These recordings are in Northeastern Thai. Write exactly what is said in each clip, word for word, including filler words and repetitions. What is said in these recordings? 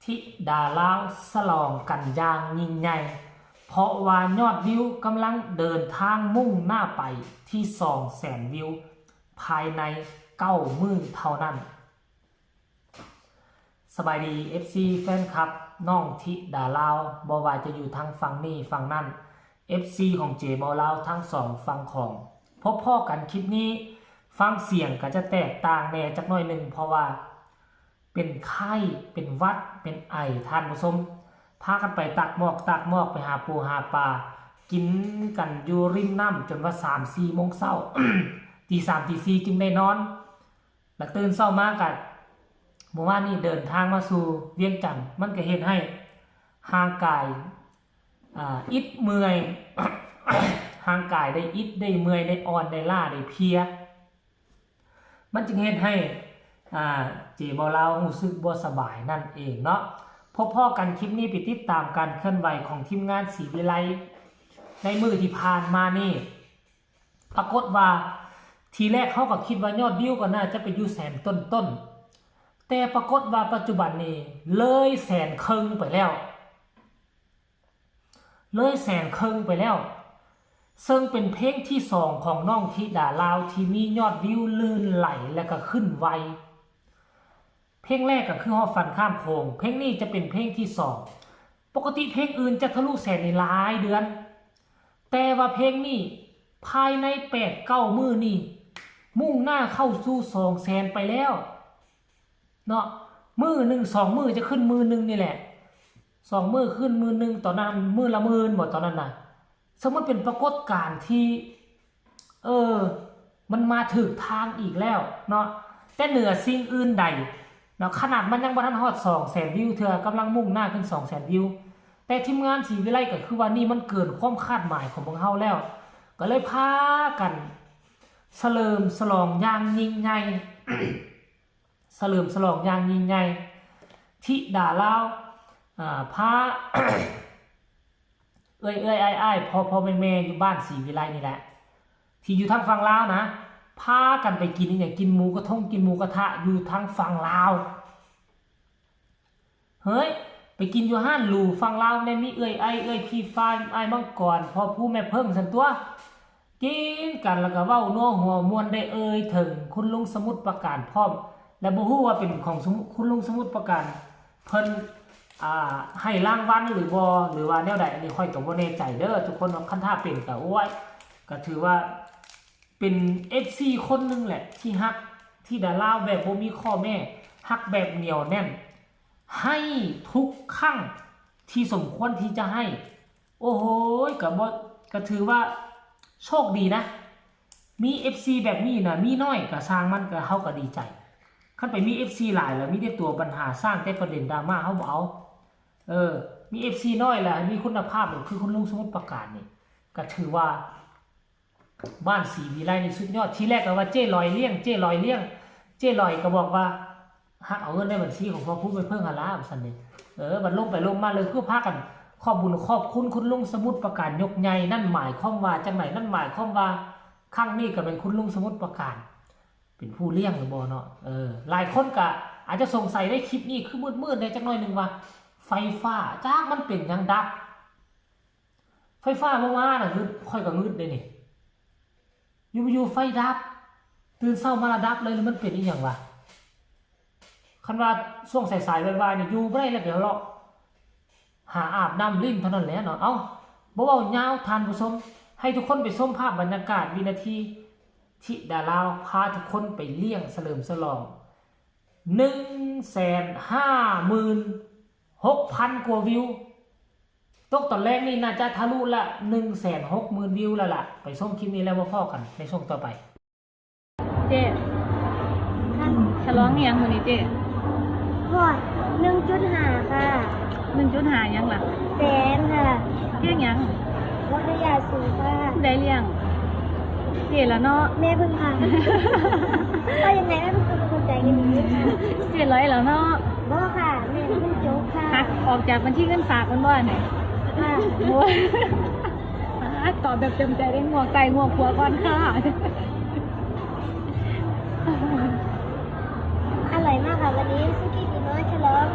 ธิดาลาวฉลองกันอย่างยิ่งใหญ่ เพราะว่ายอดวิวกำลังเดินทางมุ่งหน้าไปที่สองแสนวิว ภายในเก้ามื้อเท่านั้น สบายดี เอฟซี แฟนคลับน้องธิดาลาว บ่ว่าจะอยู่ทางฝั่งนี้ฝั่งนั้น เอฟซี ของเจบ่าวลาวทั้งสองฝั่งของ พบพ้อกันคลิปนี้ ฟังเสียงก็จะแตกต่างแหน่จักหน่อยหนึ่ง เพราะว่าเป็นไข้ เป็นหวัด เป็นไอ ท่านผู้ชม พากันไปตักหมอกตักหมอก ไปหาปูหาปลา กินกันอยู่ริมน้ำจนว่าสามสี่โมงเช้า ตีสามตีสี่จึงได้นอน แล้วตื่นเช้ามาก็ เมื่อวานนี้เดินทางมาสู่เวียงจันทน์ มันก็เฮ็ดให้ร่างกาย อ่า อิดเมื่อย ร่างกายได้อิด ได้เมื่อย ได้อ่อน ได้ล้า ได้เพลีย มันจึงเฮ็ดให้ อ่า เจบ่าวลาวรู้สึกบ่สบายนั่นเองเนาะ พบพ้อกันคลิปนี้ ไปติดตามการเคลื่อนไหวของทีมงานศรีวิไล ในมื้อที่ผ่านมานี่ ปรากฏว่าทีแรกเขาก็คิดว่ายอดวิวก็น่าจะไปอยู่แสนต้นๆ แต่ปรากฏว่าปัจจุบันนี้เลยแสนครึ่งไปแล้ว เลยแสนครึ่งไปแล้ว ซึ่งเป็นเพลงที่สองของน้องธิดาลาวที่มียอดวิวลื่นไหลและก็ขึ้นไว เพลงแรกก็คือฮอดฝันข้ามโขง เพลงนี้จะเป็นเพลงที่สอง ปกติเพลงอื่นจะทะลุแสนในหลายเดือน แต่ว่าเพลงนี้ภายในแปดเก้ามื้อนี่ มุ่งหน้าเข้าสู่สองแสนไปแล้ว เนาะ มื้อหนึ่งสองมื้อจะขึ้นหมื่นหนึ่งนี่แหละ สองมื้อขึ้นหมื่นหนึ่ง ตอนนั้นมื้อละหมื่นบ่ ตอนนั้นน่ะ ซึ่งมันเป็นปรากฏการณ์ที่ เออ มันมาถูกทางอีกแล้วเนาะ แต่เหนือสิ่งอื่นใดเนาะ ขนาดมันยังบ่ทันฮอดสองแสนวิวเทื่อ กำลังมุ่งหน้าขึ้นสองแสนวิว แต่ทีมงานศรีวิไลก็คือว่านี่มันเกินความคาดหมายของพวกเฮาแล้ว ก็เลยพากันเฉลิมฉลองอย่างยิ่งใหญ่ เฉลิมฉลองอย่างยิ่งใหญ่ ธิดาลาว อ่า พา เอื้อยเอื้อยอ้ายอ้ายพ่อพ่อแม่แม่อยู่บ้านศรีวิไลนี่แหละ ที่อยู่ทางฝั่งลาวนะ พากันไปกินอหย่าง กินหมูกระทง กินหมูกระทะอยู่ทางฝั่งลาว เฮ้ย ไปกินอยู่ห้านหรูฝั่งลาวแน่ มีเอื้อยไอ เอื้อยพีฟ้า อ้ายมังกร พ่อภูแม่เพิ่งซั่นตั๊ว กินกันแล้วก็เว้านัวหัวม่วน ได้เอ่ยถึงคุณลุงสมุทรปราการพร้อม และบ่ฮู้ว่าเป็นของสมุ คุณลุงสมุทรปราการ เพิ่น อ่า ให้รางวัลหรือบ่ หรือว่าแนวใด อันนี้ข้อยก็บ่แน่ใจเด้อทุกคนเนาะ คันถ้าเป็นก็ โอ้ย ก็ถือว่าเป็น เอฟซี คนหนึ่งแหละ ที่ฮักธิดาลาวแบบบ่มีข้อแม้ ฮักแบบเหนียวแน่น ให้ทุกครั้งที่สมควรที่จะให้ โอ้โหย ก็บ่ ก็ถือว่าโชคดีนะ มี เอฟซี แบบนี้นะ มีน้อยก็ซ่างมัน ก็ เฮาก็ดีใจ คันไปมี เอฟซี หลายแล้วมีแต่ตัวปัญหา สร้างแต่ประเด็นดราม่า เฮาบ่เอา เออ มี เอฟซี น้อยแล้วมีคุณภาพแบบคือคุณลุงสมุทรปราการนี่ ก็ถือว่า บ้านศรีวิไลนี่สุดยอด ทีแรกก็ว่าเจ้ลอยเลี้ยง เจ้ลอยเลี้ยง เจ้ลอยก็บอกว่า ฮักเอาเงินในบัญชีของพ่อภูแม่เพิ่งหั่นล่ะ ว่าซั่นเด้ เออ บัดลงไปลงมาเลยคือพากันขอบบุญขอบคุณคุณลุงสมุทรปราการยกใหญ่ นั่นหมายความว่าจังได นั่นหมายความว่าครั้งนี้ก็เป็นคุณลุงสมุทรปราการ เป็นผู้เลี้ยงหรือบ่เนาะ เออ หลายคนก็อาจจะสงสัยในคลิปนี้คือมืดๆแหน่จักหน่อยหนึ่งว่า ไฟฟ้าจักมันเป็นหยังดับ ไฟฟ้าบ่มาน่ะ งึด ข้อยก็งึดเด้นี่ อยู่ๆไฟดับ ตื่นเช้ามาละดับเลย หรือมันเป็นอีหยังวะ คันว่าช่วงสายๆบ่ายๆนี่อยู่บ่ได้แล้ว เดี๋ยวเลาะหาอาบน้ำรินเท่านั้นแหละเนาะ เอ้า บ่เว้ายาวท่านผู้ชม ให้ทุกคนไปชมภาพบรรยากาศวินาที ธิดาลาวพาทุกคนไปเลี้ยงเฉลิมฉลอง หนึ่งแสนห้าหมื่นหกพันกว่าวิว ตกตอนแรกนี่น่าจะทะลุละ หนึ่งแสนหกหมื่นวิวแล้วล่ะ ไปชมคลิปนี้แล้วมาพ้อกันในช่วงต่อไป เจ้ ฉลองอีหยังมื้อนี้เจ้ ฮอด หนึ่งจุดห้า ค่ะ หนึ่งจุดห้า หยังล่ะ แสนค่ะ เพียงหยัง วัทยาสูงค่ะ ผู้ใดเลี้ยง เจ้ล่ะเนาะ แม่เพิ่งค่ะ ว่ายังไงแม่เพิ่งเป็นคนใจกันอย่างนี้ค่ะ เจ้ลอยแล้วเนาะ บ่ค่ะ แม่เพิ่งจบค่ะ หักออกจากบัญชีเงินฝากมันบ่เนี่ย ค่ะ โอ้ย ตอบแบบเต็มใจได้ งวกใส่งวกขวาก่อนค่ะ อร่อยมากค่ะวันนี้ สุกี้ตีน้อยฉลอง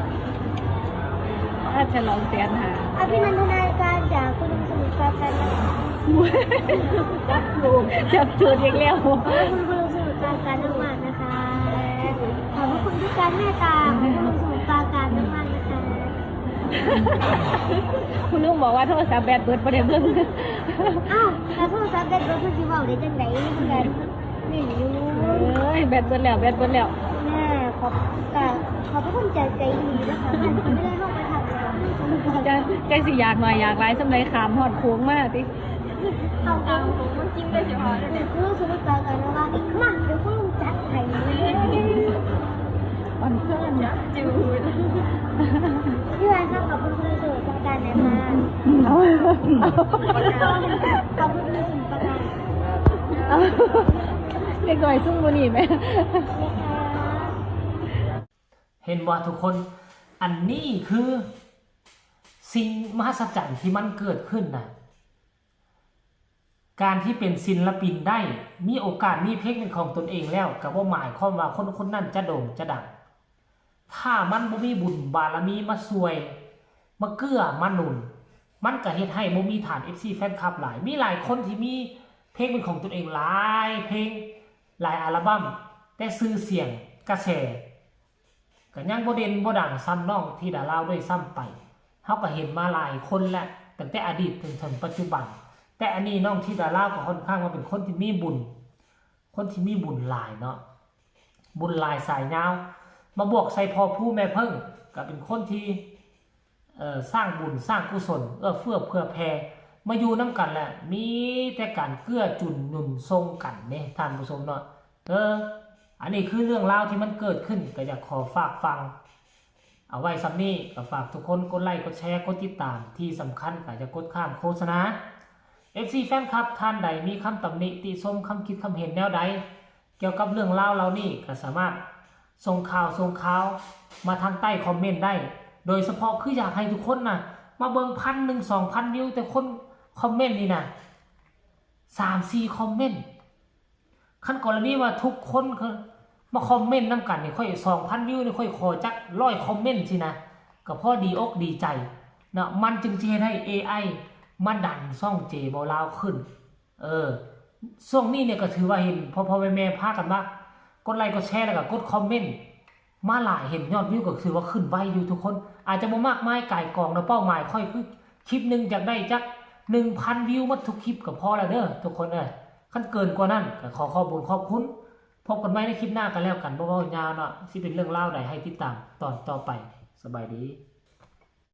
ฉลองแสนห้า อภินันทนาการจากคุณลุงสมุทรปราการนะคะ จับถูกจับถูกอีกแล้ว ขอบคุณคุณลุงสมุทรปราการมากๆนะคะ ขอบพระคุณทุกการเมตตาของคุณลุงสมุทรปราการมากๆนะคะ คุณลุงบอกว่าโทรศัพท์แบตเบิดบ่ได้เบิ่ง อ้าวแต่โทรศัพท์แบตเบิดเพิ่นสิเว้าได้จังได๋เพิ่นก็เล่นอยู่ เอ้ยแบตเบิดแล้วแบตเบิดแล้ว แม่ขอบกะขอบพระคุณจากใจดีนะคะท่านที่ไม่ได้เข้ามาทำงาน จะจะสิอยากหน่อยอยากหลายสำใดขามฮอดโค้งมาติ เอาเอาผมมากินได้เฉพาะเลยคุณลุงสมุทรปราการว่ามาเดี๋ยวคุณลุงจัดให้ ออนเซิร์น พี่วานคะขอบคุณคุณลุงสมุทรปราการนะคะขอบคุณคุณลุงสมุทรปราการ เด็กน้อยซุ่มบ่นี่แหม นะคะ เห็นบ่ทุกคน อันนี้คือสิ่งมหัศจรรย์ที่มันเกิดขึ้นนะ การที่เป็นศิลปินได้ มีโอกาสมีเพลงเป็นของตนเองแล้ว ก็บ่หมายความว่าคนคนนั้นจะโด่งจะดัง ถ้ามันบ่มีบุญบารมีมาช่วย มาเกื้อมาหนุน มันก็เฮ็ดให้บ่มีฐาน เอฟซี แฟนคลับหลาย มีหลายคนที่มีเพลงเป็นของตนเองหลายเพลง หลายอัลบั้ม แต่ชื่อเสียงกระแส ก็ยังบ่เด่นบ่ดังส่ำน้องธิดาลาวด้วยซ้ำไป เฮาก็เห็นมาหลายคนแล้ว ตั้งแต่อดีตจนถึงปัจจุบัน แต่อันนี้น้องธิดาลาวก็ค่อนข้างว่าเป็นคนที่มีบุญ คนที่มีบุญหลายเนาะ บุญหลายสายยาว มาบวกใส่พ่อผู้แม่เพิ่ง ก็เป็นคนที่ เอ่อ สร้างบุญสร้างกุศล เอื้อเฟื้อเผื่อแผ่ มาอยู่นำกันแหละ มีแต่การเกื้อจุนหนุนส่งกันเด้ท่านผู้ชมเนาะ เออ อันนี้คือเรื่องราวที่มันเกิดขึ้น ก็อยากขอฝากฟัง เอาไว้ส่ำนี้ ก็ฝากทุกคนกดไลค์กดแชร์กดติดตาม ที่สำคัญก็อย่ากดข้ามโฆษณา เอฟซี แฟนคลับท่านใดมีคำตำหนิติชมคำคิดคำเห็นแนวใด เกี่ยวกับเรื่องราวเหล่านี้ก็สามารถส่งข่าวส่งข่าวมาทางใต้คอมเมนต์ได้ โดยเฉพาะคืออยากให้ทุกคนนะมาเบิ่งพันหนึ่งสองพันวิว แต่คนคอมเมนต์นี่นะสามสี่คอมเมนต์ คันกรณีว่าทุกคนคือมาคอมเมนต์นำกันนี่ค่อยสองพันวิวนี่ค่อยขอจักร้อยคอมเมนต์สินะ ก็พอดีอกดีใจเนาะ มันจึงสิเฮ็ดให้ เอไอ มาดันช่องเจเบาลาวขึ้น เออ ช่วงนี้เนี่ยก็ถือว่าเห็นพ่อพ่อแม่แม่พากันมากดไลค์กดแชร์แล้วก็กดคอมเมนต์มาหลาย เห็นยอดวิวก็ถือว่าขึ้นไวอยู่ทุกคน อาจจะบ่มากมายก่ายกองนะ เป้าหมายค่อยคือคลิปหนึ่งอยากได้จักหนึ่งพันวิวหมดทุกคลิปก็พอแล้วเด้อทุกคนเอ้ย คันเกินกว่านั้นก็ขอขอบบุญขอบคุณ พบกันใหม่ในคลิปหน้ากันแล้วกัน บ่เว้ายาวเนาะ สิเป็นเรื่องราวใดให้ติดตามตอนต่อไป สบายดี